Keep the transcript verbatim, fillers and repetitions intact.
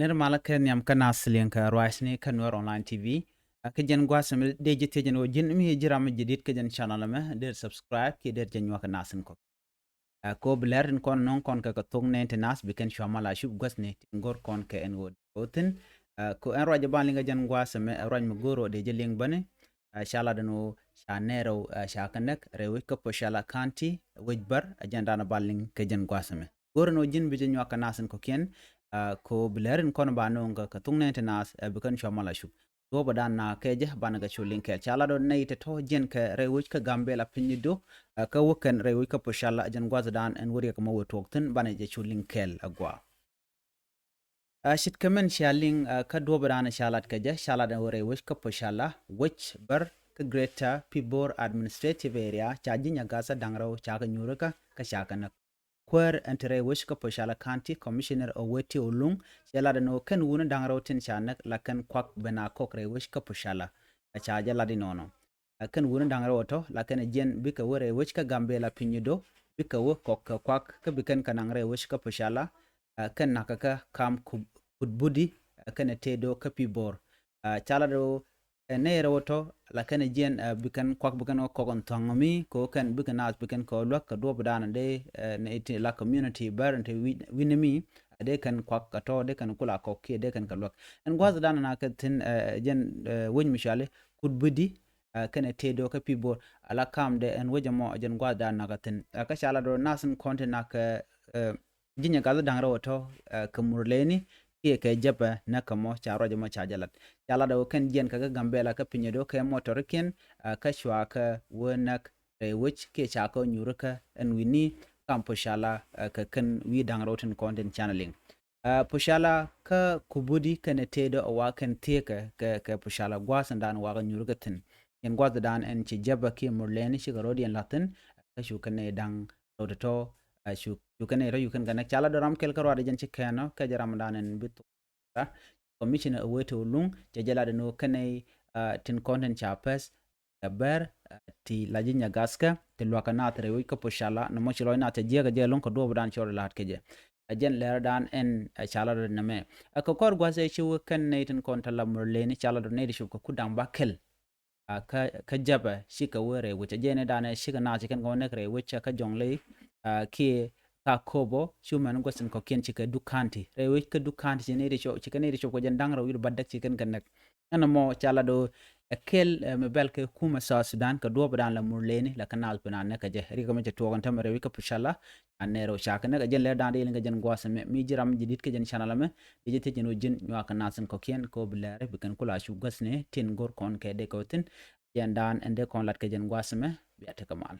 Ri malä kɛ nhiam kä nath liŋ kä ruacni kä Nuer Online T V. Kä jɛn gua̱a̱th mi dee ji̱ thiec jɛn ɣöö ji̱n mi ji̱ ram mi jadid kä jɛn channel mɛ, dee subscribe kiɛ dee jɛ nyuak kä nath in kɔk. Ko bi lɛr tin kɔn nɔŋ kɔn kɛ kɛ thok nɛn ti nath bi kɛn cua mal a cup gua̱thni tin go̱r kɔn kɛ ɛn ɣöö dee kɛ wä thi̱n. Ko ɛn ruac jɛ ban liŋ kä jɛn gua̱a̱th mɛ, ruac mi go̱r ɣöö dee jɛ liŋ bäni. Ca lat ɛn ɣöö ca nɛɛrɛw ca kɛ näk rɛy wec kä Pocala County, wec bär, ɛ jɛn dan ban liŋ kɛ jɛn gua̱a̱th mɛ. Go̱r ɛn ɣöö ji̱n bi jɛ nyuak kɛ nath in kɔkiɛn. Ko bi lɛr in kɔn ba nööŋ kɛ kɛ thok nɛn ti nath bi kɛn cua mal a cup. Duɔ̱ɔ̱p ɛ dan na kɛ jɛ banɛ kɛ cu liŋ kɛɛl. Ca lat ɣöö nɛy tɔ̱tɔ̱ jiɛn kɛ rɛy wec kä Gambela piny ni do̱, kä wä kɛn rɛy wec kä Pocala, ɛ jɛn gua̱a̱th dan ɛn wä riɛk mɔ wä tuɔɔk thi̱n, banɛ jɛ cu liŋ kɛɛl agua. Ɛ ce̱tkɛ min cia liŋ kä duɔ̱ɔ̱p ɛ dan ca lat kɛ jɛ, ca lat ɛn ɣöö rɛy wec kä Pocala, wec bär kä Greater Pibor Administrative Area, ca ji̱ nyagathä da̱ŋ rɛw ca kɛ nyuurikä kä ca kɛ näk. Kuäär ɛn te rɛy wec kä Pocala County Commissioner Oweti Olung cɛ lat ɛn ɣöö kɛn wuni da̱ŋ rɛw tin ca näk la kɛn kuak ben a kɔk rɛy wec kä Pocala. Ɛ ca jɛ lat inɔnɔ. Ɛ kɛn wuni da̱ŋ rɛw ɛ tɔ̱ la kɛn ɛ jiɛn bikɛ wä rɛy wec kä Gambela piny ni do̱, bikɛ wä kɔk kɛ kuak kä bi kɛn kɛ naŋ rɛy wec kä Pocala. Ɛ kɛn nakä kä kam Kut Budi, ɛ kɛn ɛ tëë do̱ kä Pibor. Ɛ ca lat ɣöö ɛ nɛy rɛw ɛ tɔ̱ la kɛn ɛ jiɛn bi kɛn kuak bi kɛn kɔk ɛn thua̱ŋ mi ko kɛn bikɛ nath bi kɛn kɛ luäk kɛ duɔ̱ɔ̱p dan dee nɛy ti la community bär ɛn te wi̱n mi. Dee kɛn kuak kɛ tɔ̱ dee kɛn kula kɔk kiɛ dee kɛn kɛ luäk. Ɛn gua̱a̱th dan na kɛ thi̱n ɛ jɛn wec mi cuali Kut Budi, ɛ kɛn ɛ tëë do̱ kä Pibor. Ala kam dee ɛn wec ɛmɔ ɛ jɛn gua̱a̱th dan na kɛ thi̱n. Ɛ kä ca lat ɣöö nath in kɔn ti na kɛ ji̱ nyagathä da̱ŋ rɛw ɛ tɔ̱ kɛ Murleni kiɛ kɛ Jɛpɛ näk kɛ mɔ ca ruac ɛmɔ ca jɛ lat. Ca lat ɣöö kɛn jiɛn kɛ kä Gambela kä piny ni do̱ kɛ mɔtɔrikiɛn kä cua kɛ wä näk rɛy wec kiɛ ca kɛ nyuurikä ɛn wi̱ni kam Pocala kɛ kɛn wi̱i̱ da̱ŋ rɛw tin kɔn tin canɛ liŋ. Pocala kä Kut Budi kɛn ɛ tëë do̱ ɛ wa kɛn thieekä kɛ kɛ Pocala gua̱a̱th in dan wa kɛ nyuurikä thi̱n. Yɛn gua̱a̱th dan ɛn ci Jɛpɛ kiɛ Murleni cikɛ rɔ̱diɛn la̱th thi̱n kä cu kɛn ɛ da̱ŋ rɛw tɔ̱tɔ̱. Cu kɛn ɛ rɔ̱ cu kɛn kɛ näk ca lat ɣöö ram kɛl kä ruaadɛ jɛn ci kɛn ɔ kɛ jɛ ram dan ɛn bi thok. Commissioner Oweti Olung cɛ jɛ lat ɛn ɣöö kɛn ɛ tin kɔn tin ca pɛth kɛ bär ti la ji̱ nyagathä ti luakä nath rɛy wec kä Pocala nɔmɔ ci lɔc nath cɛ jiɛk ɛ jɛ lo̱ŋ kɛ duɔ̱ɔ̱p dan cɔr la̱t kɛ jɛ. Ɛ jɛn lɛr dan ɛn ɛ ca lat ɣöö nɛmɛ ɛ kɛ kɔr gua̱th ɛ ci wä kɛn nɛy tin kɔn te la Murleni ca lat ɣöö nɛy ti cop kɛ Kut Daŋ Bakɛl. Kä kä Jɛpɛ cikɛ wä rɛy wec ɛ jɛn ɛ danɛ cikɛ naath ci kɛn kɛ wä näk rɛy wec kä Jɔŋley kiɛ ka Kobo cu mɛn gua̱th in kɔkiɛn cikɛ Duk County rɛy wec kä Duk County ci nɛy ti cop cikɛ nɛy ti cop kɛ jɛn da̱ŋ rɛw wi̱r bädäk ci kɛn kɛ näk. Ɛn ɛmɔ ca lat ɣöö ɛ kɛl mi bɛl kɛ kumɛ South Sudan kɛ duɔ̱ɔ̱p dan la Murleni la kɛ naath pina näk kɛ jɛ rikɛ mɛ cɛ tuɔɔk ɛn tämɛ rɛy wec kä Pocala. An nɛɛrɛ wä cakɛ näk ɛ jɛn lɛr dan dee liŋ kɛ jɛn gua̱a̱th ɛmɛ mi ji̱ ram ji̱ di̱t kɛ jɛn channel ɛmɛ. Dee ji̱ thiec jɛn wä ji̱n nyuak kɛ nath in kɔkiɛn kɛ wä bi lɛr bi kɛn kula cu gua̱thni tin go̱r kɔn kɛ dee kɛ wä thi̱n. Jɛn dan ɛn dee kɔn lat kɛ jɛn gua̱a̱th ɛmɛ bia tekɛ mal.